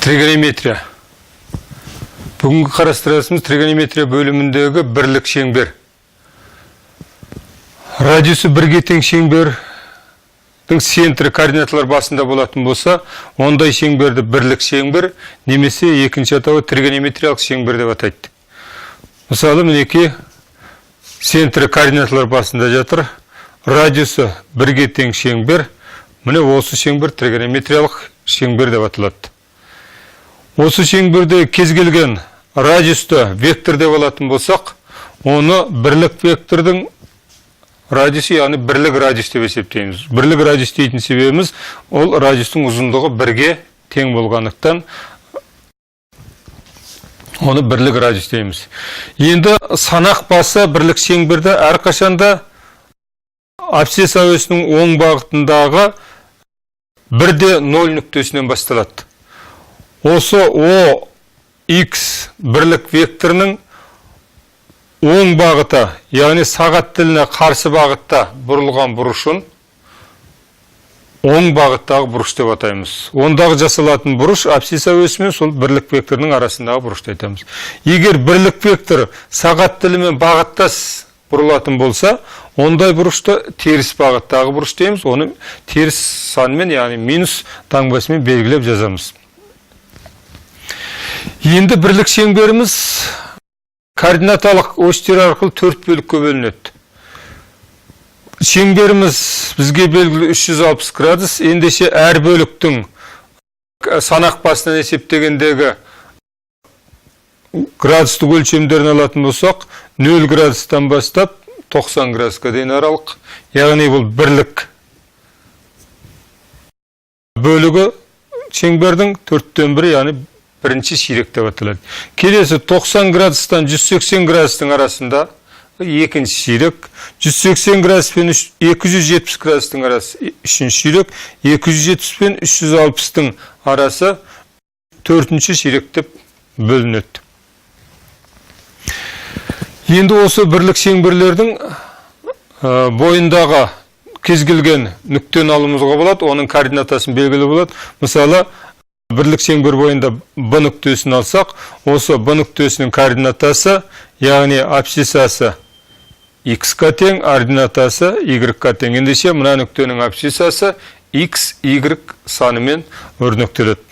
Тригонометрия. Бүгінгі қарастыратынымыз тригонометрия бөліміндегі бірлік шеңбер. Радиусы бірге тең шеңбердің центрі координаталар басында болатын болса, ондай шеңберді бірлік шеңбер немесе екінші атауы тригонометриялық шеңбер деп атайды. Мысалы, мінекей, центрі координаталар басында жатыр, радиусы бірге тең шеңбер. Міне, осы шеңбер тригонометриялық шеңбер деп аталады. Осы шеңберде кез келген радиусты вектор деп алатын болсақ, оны бірлік вектордың радиусы, яғни бірлік радиус деп есептейміз. Бірлік радиус дейтін себебіміз, ол радиустың ұзындығы бірге тең болғандықтан, оны бірлік радиус дейміз. Енді санақ басы бірлік шеңберде әрқашанда абсцисса осінің оң бағытындағы 1 де 0 нүктесінен басталады. Осы О X бірлік векторының оң бағыты, яғни сағат тіліне қарсы бағытта бұрылған бұрышын оң бағыттағы бұрыш деп атаймыз. Ондағы жасалатын бұрыш абсцисса осімен сол бірлік векторының арасындағы бұрышты айтамыз. Егер бірлік вектор сағат тілімен бағыттас бұрылатын болса, ондай бұрышты теріс бағыттағы бұрыш дейміз. Оны теріс санмен, яғни минус таңбасымен белгілеп жазамыз. Енді бірлік шеңберіміз координаталық осьтер арқылы төрт бөлікке бөлінеді. Шеңберіміз бізге белгілі 360 градус. Ендеше әр бөліктің санақ басынан есептегендегі градустық өлшемдерін алатын болсақ, 0 градустан бастап 90 градусқа дейін аралық, яғни бұл бірлік бөлігі шеңбердің төрттен бірі, яғни бірінші ширек деп аталады. Келесі 90 градустан 180 градустың арасында екінші ширек, 180 градус пен 270 градустың арасы үшінші ширек, 270 пен 360-тың арасы төртінші ширек деп бөлінеді. Енді осы бірлік шеңберлердің бойындағы кез келген нүктені алуымызға болады, оның координатасын белгілі болады. Мысалы, бірлік шеңбер бойында Б нүктесін алсақ, осы Б нүктесінің координатасы, яғни абсциссасы x-қа тең, ординатасы y-қа тең. Ендеше мына нүктенің абсциссасы x, y санымен өрнектеледі.